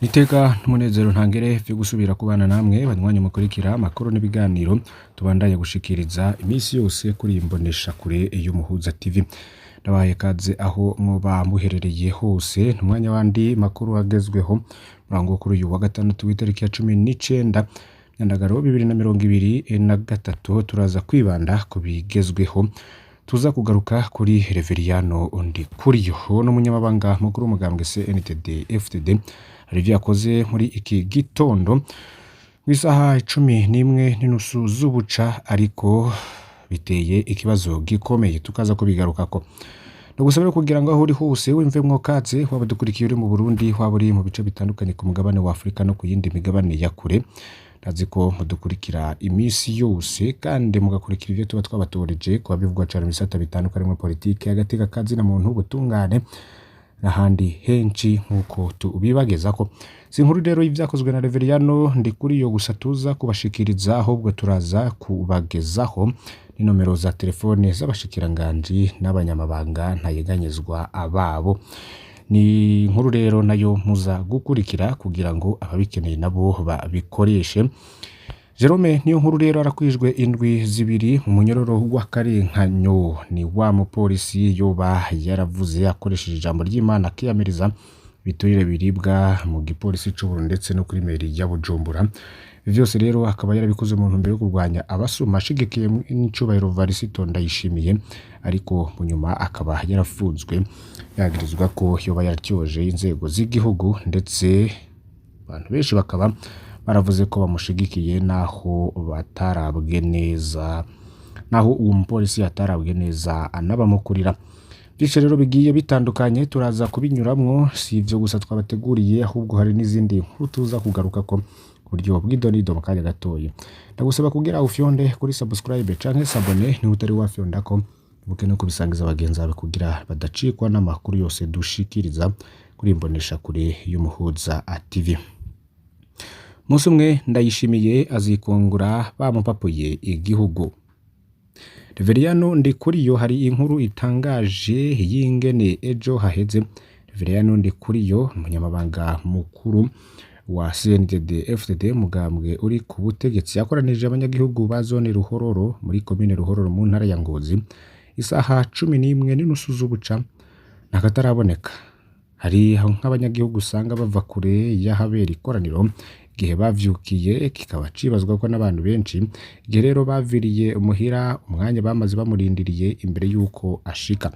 Iteka n'umunezero ntangere vyo gusubira kubana namwe banywanyi mukurikira amakuru n'ibiganiro tubandanya gushikiriza iminsi yose kuri iyi mboneshakure y'Umuhuza TV. Ndabahaye kaze aho mwoba muherereye hose, n'umwanya w'andi makuru agezweho murango kuri uyu wa gatandatu w'itariki ya 19 Nyandagaro 2023. Turaza kwibanda ku bigezweho, tuza kugaruka kuri Reveriyano Ndikuriyo n'umunyamabanga mukuru w'umugambwe CNDD FDD. Hari ivyo yakoze muri iki gitondo mw'isaha 11:30 z'ubuca, ariko biteye ikibazo gikomeye, tukaza kubigarukako. Ndagusaba kugira ngo aho uri hose wimvemwo kaze, waba dukurikiye uri mu Burundi, waba uri mu bice bitandukanye ku mugabane wa Afurika no ku yindi migabane ya kure. Ndazi ko mudukurikira iminsi yose kandi mugakurikira ivyo tuba twabatoreje kuba bivugwa cane mu bisata bitandukanye, harimwo politike, agateka kazina muntu, ubutungane n'ahandi henshi nk'uko tubibagezako. Si inkuru rero y'ivyakozwe na Reveriyano Ndikuriyo gusa tuza kubashikiriza, ahubwo turaza kubagezaho n'inomero za telefone z'abashikiranganji n'abanyamabanga ntayeganyezwa ababo. Ni inkuru rero nayo muza gukurikira kugira ngo ababikeneye nabo babikoreshe. Jerome niyo nkuru rero arakwijwe indwi 2 mu munyororo w'akarenkanyo. Ni wa mupolisi yoba yaravuze akoresheje ijambo ry'Imana akiyamiriza ibiturire biribwa mu gipolisi c'Uburundi ndetse no kuri meri ya Bujumbura. Ivyo vyose rero akaba yarabikoze mu ntumbero yo kurwanya abasuma, ashigikiye n'icubahiro Varisito Ndayishimiye, ariko mu nyuma akaba yarafunzwe yagirizwa ko yoba yaratyoje inzego z'igihugu, ndetse abantu benshi bakaba baravuze ko bamushigikiye naho batarabwe neza, naho uwo mupolisi atarabwe neza anabamukurira. Vyinshi rero bigiye bitandukanye turaza kubinyuramwo. Si ivyo gusa twabateguriye, ahubwo hari n'izindi nkuru tuza kugarukako ku buryo bw'idonido mu kanya gatoyi. Ndagusaba kugira ufyonde kuri subscribe canke s'abonner niba utari wafyondako, ubuke no kubisangiza bagenzi bawe kugira badacikwa n'amakuru yose dushikiriza kuri imboneshakure y'Umuhuza TV. Umunsi umwe Ndayishimiye azikungura bamupapuye igihugu. Reveriyano Ndikuriyo, hari inkuru itangaje y'ingene ejo haheze Reveriyano Ndikuriyo, umunyamabanga mukuru wa CNDD FDD, mugambwe uri ku butegetsi, yakoranije abanyagihugu ba zone Ruhororo muri komine Ruhororo mu ntara ya Ngozi isaha 11:30 z'ubuca, nakataraboneka. Hari nk'abanyagihugu usanga bava kure y'ahabera ikoraniro igihe bavyukiye, kikaba cibazwa ko n'abantu benshi igihe rero baviriye muhira, umwanya bamaze bamurindiriye imbere y'uko ashika.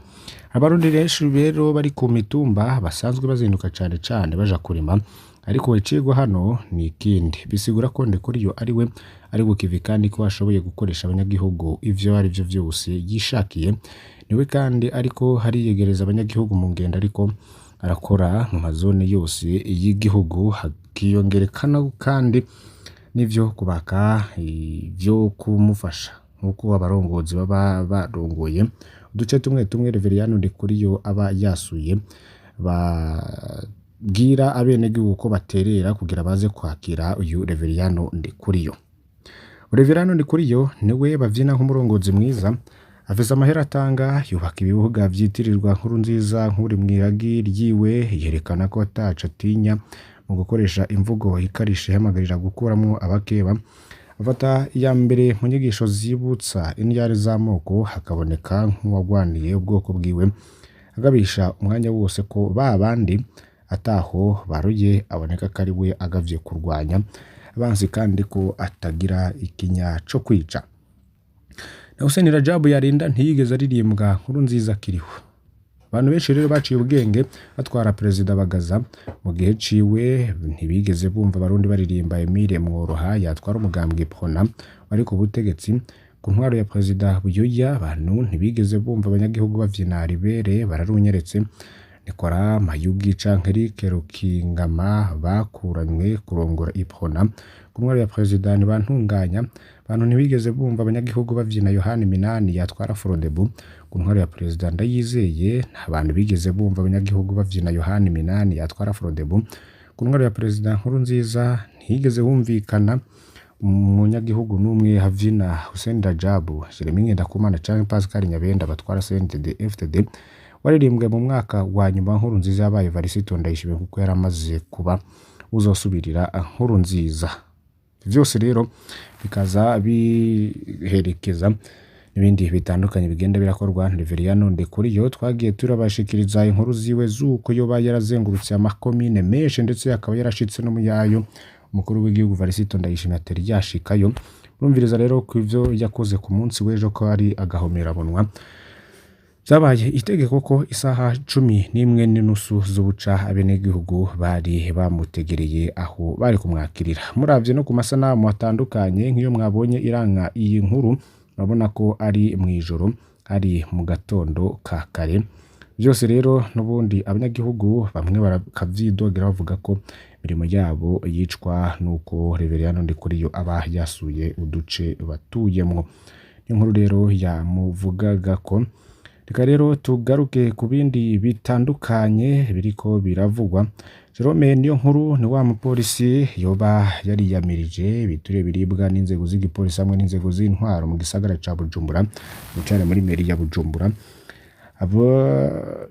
Abarundi benshi rero bari ku mitumba basanzwe bazinduka cane cane baja kurima, ariko icigwa hano ni ikindi, bisigura ko Ndikuriyo ari we ari bukivi kandi ko ashoboye gukoresha abanyagihugu ivyo ari vyo vyose yishakiye. Niwe kandi ariko hariyegereza abanyagihugu mu ngendo ariko arakora mu mazone yose y'igihugu, hakiyongerekana kandi n'ivyo kubaka ivyo kumufasha nk'uko abarongozi baba barongoye uduce tumwe tumwe Reveriyano Ndikuriyo aba yasuye babwira abenegihugu ko baterera kugira baze kwakira uyu Reveriyano Ndikuriyo. Reveriyano Ndikuriyo niwe bavyina nk'umurongozi mwiza, afise amahera atanga, yubaka ibibuga vyitirirwa nkuru nziza nk'uri mw'iragi ryiwe, yerekana ko ataco atinya mu gukoresha imvugo ikarishe ihamagarira gukuramwo abakeba, afata iya mbere mu nyigisho zibutsa indyare z'amoko, hakaboneka nk'uwagwaniye ubwoko bwiwe, agabisha umwanya wose ko ba bandi ataho baruye aboneka ko ari we agavye kurwanya abansi, kandi ko atagira ikinya co kwica. Na Hussein Rajabu Yarinda ntiyigeze aririmbwa nkuru nziza akiriho. Abantu benshi rero baciye ubwenge batwara Perezida Bagaza mu gihe ciwe ntibigeze bumva abarundi baririmba Emile Mworoha yatwara umugambwe Prona wari ku butegetsi. Ku ntwaro ya Perezida Buyoya abantu ntibigeze bumva abanyagihugu bavyina Ribere bararunyeretse. Nicolas Mayugi canke Eric Rukingama bakuranywe kurongora Iprona. Ku ntwaro ya Perezida Ntibantunganya abantu ntibigeze bumva abanyagihugu bavyina Yohani Minani yatwara Frodebu. Ku ntwaro ya Perezida Ndayizeye nta bantu bigeze bumva abanyagihugu bavyina Yohani Minani yatwara Frodebu. Ku ntwaro ya Perezida Nkurunziza ntihigeze humvikana umunyagihugu n'umwe havyina Hussein Rajabu, Jeremy Ngendakumana canke Pascal Nyabenda batwara CNDD FDD. Waririmbwe mu mwaka wa nyuma Nkurunziza yabaye Varisito Ndayishimiye, kuko yari amaze kuba uzosubirira Nkurunziza. Vyose rero bikaza biherekeza n'ibindi bitandukanye bigenda birakorwa. Reveriyano Ndikuriyo twagiye turabashikiriza inkuru ziwe z'uko yoba yarazengurutse amakomine menshi, ndetse akaba yarashitse no mu yayo umukuru w'igihugu Varisito Ndayishimiye atari yashikayo. Urumviriza rero ku ivyo yakoze ku munsi w'ejo ko ari agahomerabunwa. Vyabaye itegeko ko isaha 11:30 z'ubuca abenegihugu bari bamutegereye aho bari kumwakirira. Muravye no ku masanamu atandukanye nk'iyo mwabonye iranka iyi nkuru, murabona ko ari mw'ijoro, ari mu gatondo ka kare. Vyose rero n'ubundi abanyagihugu bamwe bakavyidogera bavuga ko imirimo yabo yicwa nuko Reveriyano Ndikuriyo aba yasuye uduce batuyemwo. Inkuru rero yamuvugagako. Reka rero tugaruke ku bindi bitandukanye biriko biravugwa. Jerome Niyonkuru ni wa mupolisi yoba yariyamirije ibiturire biribwa n'inzego z'igipolisi hamwe n'inzego z'intwaro mu gisagara ca Bujumbura, cane muri meri ya Bujumbura. Abo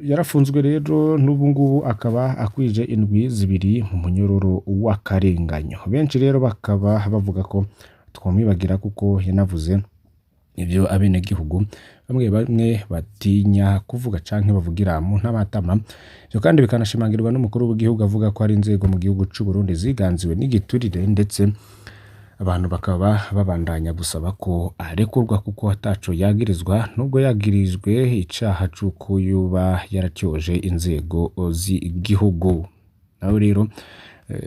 yarafunzwe rero n'ubu ngubu akaba akwije indwi 2 mu munyororo w'akarenganyo. Benshi rero bakaba bavuga ko twomwibagira kuko yanavuze ivyo abenegihugu bamwe bamwe batinya kuvuga canke bavugira mu ntamatama. Ivyo kandi bikanashimangirwa n'umukuru w'igihugu avuga ko hari inzego mu gihugu c'u Burundi ziganziwe n'igiturire, ndetse abantu bakaba babandanya gusaba ko arekurwa kuko ataco yagirizwa, nubwo yagirijwe icaha c'uko yoba yaratyoje inzego z'igihugu. Naho rero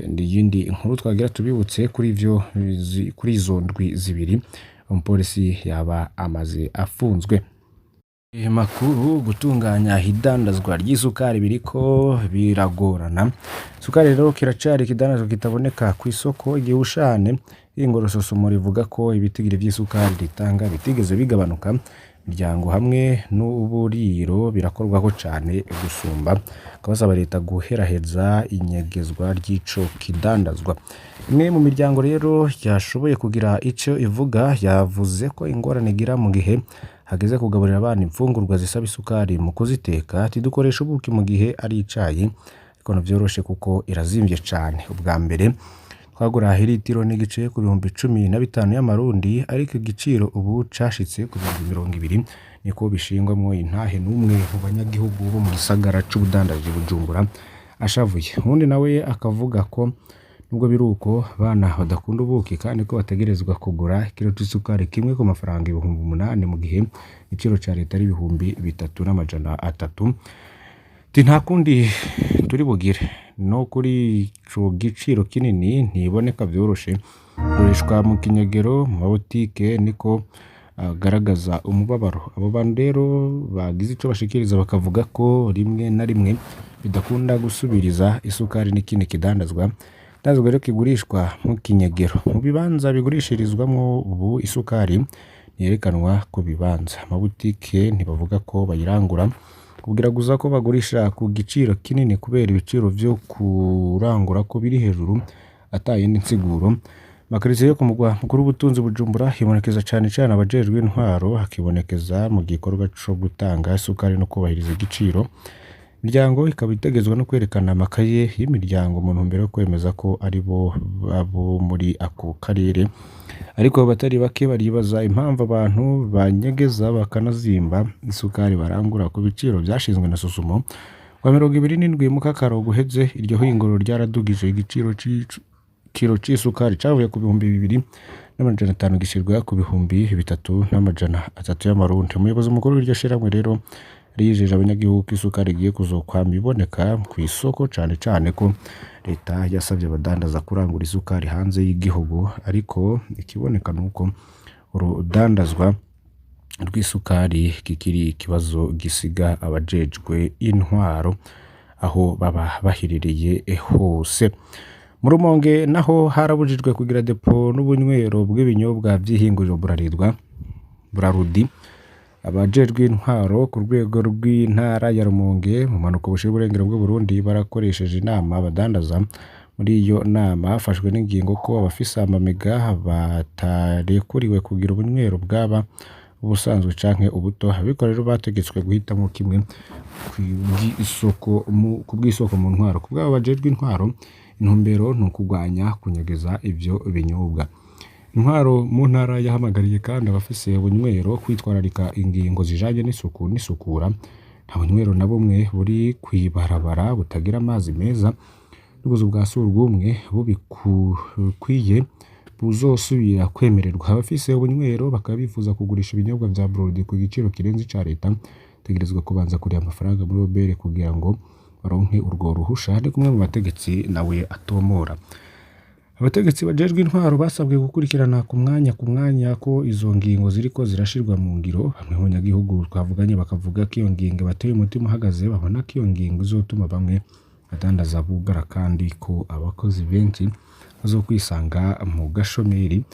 ni iyindi nkuru twagira tubibutse kuri ivyo, kuri izo ndwi 2 umupolisi yaba amaze afunzwe. Makuru gutunganya idandazwa ry'isukari biriko biragorana. Isukari rero kiracari ikidandazwa kitaboneka kw'isoko igihushane. Ingorososomo rivuga ko ibitigiri vy'isukari ritanga bitigeze bigabanuka. Imiryango hamwe n'uburiro birakorwako cane gusumba, bakaba basaba leta guheraheza inyegezwa ry'ico kidandazwa. Imwe mu miryango rero yashoboye kugira ico ivuga yavuze ko ingorane igira mu gihe hageze kugaburira abana imfungurwa zisaba isukari mu kuziteka, ati dukoresha ubuki mu gihe ari icayi, ariko ntivyoroshe kuko irazimvye cane. Ubwa mbere twagura iritiro n'igice ku bihumbi 15 y'amarundi, ariko igiciro ubu cashitse ku bihumbi 20, niko bishingwamwo intahe n'umwe mu banyagihugu bo mu gisagara c'ubudandaji Bujumbura ashavuye. Uwundi nawe akavuga ko nubwo biri uko abana badakunda ubuki kandi ko bategerezwa kugura ikiro c'isukari kimwe ku mafaranga 8000 mu gihe igiciro ca leta ari 3300. Ati nta kundi turi bugire no kuri ico giciro kinini ntiboneka vyoroshe, igurishwa mu kinyegero mu mabotike, niko agaragaza umubabaro. Abo bantu rero bagize ico bashikiriza bakavuga ko rimwe na rimwe bidakunda gusubiriza isukari n'ikindi kidandazwa idandazwa rero kigurishwa mu kinyegero. Mu bibanza bigurishirizwamwo ubu isukari ntiyerekanwa ku bibanza. Amabutike ntibavuga ko bayirangura, kubwira gusa ko bagurisha ku giciro kinini kubera ibiciro vyo kurangura ko biri hejuru ata yindi nsiguro. Amakaritsiye yo ku mugwa mukuru w'ubutunzi Bujumbura hibonekeza cane cane abajejwe intwaro, hakibonekeza mu gikorwa co gutanga isukari no kubahiriza igiciro. Imiryango ikaba itegerezwa no kwerekana amakaye y'imiryango mu ntumbero yo kwemeza ko ari bo abo muri ako karere. Ariko abatari bake baribaza impamvu abantu banyegeza bakanazimba isukari barangura ku biciro vyashinzwe na Sosumo. Kwa 27 Mukakaro guheze iryo hinguriro ryaradugije igiciro c'ikiro c'isukari cavuye ku 2500 gishirwa ku 3300 y'amarundi. Umuyobozi mukuru w'iryo shirahamwe rero yijeje abanyagihugu ko isukari igiye kuzokwama iboneka kw'isoko, cane cane ko leta yasavye abadandaza kurangura isukari hanze y'igihugu, ariko ikiboneka nuko urudandazwa rw'isukari kikiri ikibazo gisiga abajejwe intwaro aho baba baherereye hose. Mu Rumonge naho harabujijwe kugira depo n'ubunywero bw'ibinyobwa vy'ihinguriro Burarirwa Burarudi. Abajejwe intwaro ku rwego rw'intara ya Rumonge mu mpanuka bushira uburengero bw'Uburundi barakoresheje inama abadandaza. Muri iyo nama hafashwe n'ingingo ko abafise amamega batarekuriwe kugira ubunywero bwaba ubusanzwe canke ubuto. Abikorera rero bategetswe guhitamwo kimwe ku bw'isoko mu ntwaro. Kubw'abo bajejwe intwaro, Intumbero ni ukugwanya kunyegeza ivyo binyobwa. Intwaro mu ntara yahamagariye kandi abafise ubunywero kwitwararika ingingo zijanye n'isuku n'isukura. Nta bunywero na bumwe buri kw'ibarabara butagira amazi meza n'ubuzu bwa surwumwe bubikwiye buzosubira kwemererwa. Abafise ubunywero bakaba bifuza kugurisha ibinyobwa vya Bralirwa ku giciro kirenze ica leta, bategerezwa kubanza kuriha amafaranga muri OBR kugira ngo baronke urwo ruhusha. Ni kumwe mu bategetsi nawe atomora. Abategetsi bajejwe intwaro basabwe gukurikirana ku mwanya ku mwanya ko izo ngingo ziriko zirashirwa mu ngiro. Bamwe mu banyagihugu twavuganye bakavuga ko iyo ngingo ibateye umutima uhagaze, babona ko iyo ngingo izotuma bamwe badandaza bugara kandi ko abakozi benshi bazokwisanga mu gashomeri. Ni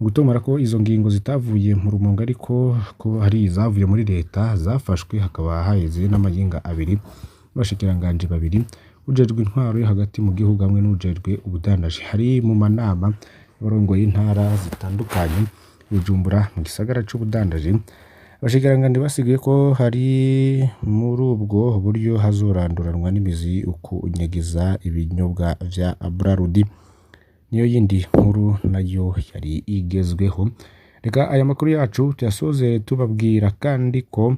ugutomora ko izo ngingo zitavuye mu Rumonge ariko ko hari izavuye muri leta zafashwe, hakaba haheze n'amahinga abiri n'abashikiranganji babiri, ujejwe intwaro yo hagati mu gihugu hamwe n'uwujejwe ubudandaji. Hari mu manama y'abarongoye intara zitandukanye i Bujumbura mu gisagara c'ubudandaji. Abashikiranganji basiguye ko hari muri ubwo buryo hazoranduranwa n'imizi ukunyegeza ibinyobwa vya Bralirwa. Niyo yindi nkuru nayo yari igezweho. Reka aya makuru yacu tuyasoze tubabwira kandi ko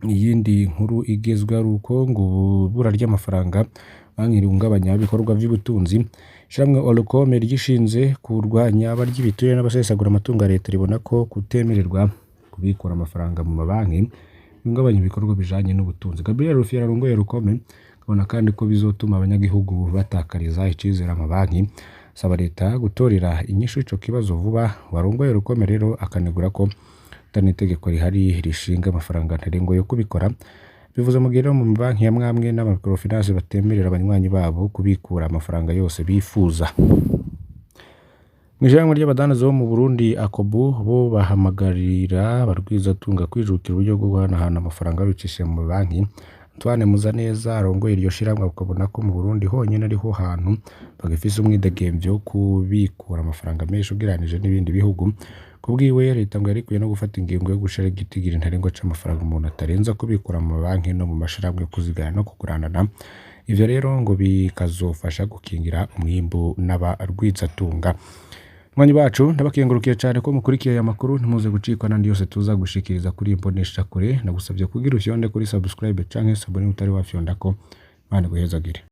iyindi nkuru igezweho ari uko ngo ibura ry'amafaranga banki ihungabanya ibikorwa vy'ubutunzi. Ishirahamwe Olucome ryishinze kurwanya abarya ibiturire n'abasesagura amatungo ya leta ribona ko kutemererwa kubikura amafaranga mu mabanki bihungabanya ibikorwa bijanye n'ubutunzi. Gabriel Rufyiri arongoye Olucome abona kandi ko bizotuma abanyagihugu batakariza icizere amabanki, asaba leta gutorera inyishu ico kibazo vuba. Uwarongoye Olucome rero akanegura ko ata n'itegeko rihari rishinga amafaranga ntarengwa yo kubikora. Bivuze mu gihe rero mu mabanki amwe amwe n'amamicrofinance batemerera abanywanyi babo kubikura amafaranga yose bifuza. Mw'ishirahamwe ry'abadandaza bo mu Burundi AKOBU bo bahamagarira abarwizatunga kwijukira uburyo bwo guhanahana amafaranga babicishije mu mabanki. Antoine Muzaneza arongoye iryo shirahamwe akabona ko mu Burundi honyene ariho hantu bagifise umwidegemvyo wo kubikura amafaranga menshi ugereranije n'ibindi bihugu. Kubwiwe leta ngo yarikwiye no gufata ingingo yo gushiraho igitigiri ntarengwa c'amafaranga umuntu atarenza kubikura mu mabanki no mu mashirahamwe yo kuziganya no kuguranana. Ivyo rero ngo bikazofasha gukingira umwimbu n'abarwizatunga. Banywanyi bacu ndabakengurukiye cane ko mukurikiye aya makuru, ntimuze gucikwa n'andi yose tuza gushikiriza kuri iyi mboneshakure. Ndagusavye kugira ufyonde kuri subscribe canke s'abonner utari wafyondako. Imana iguhezagire.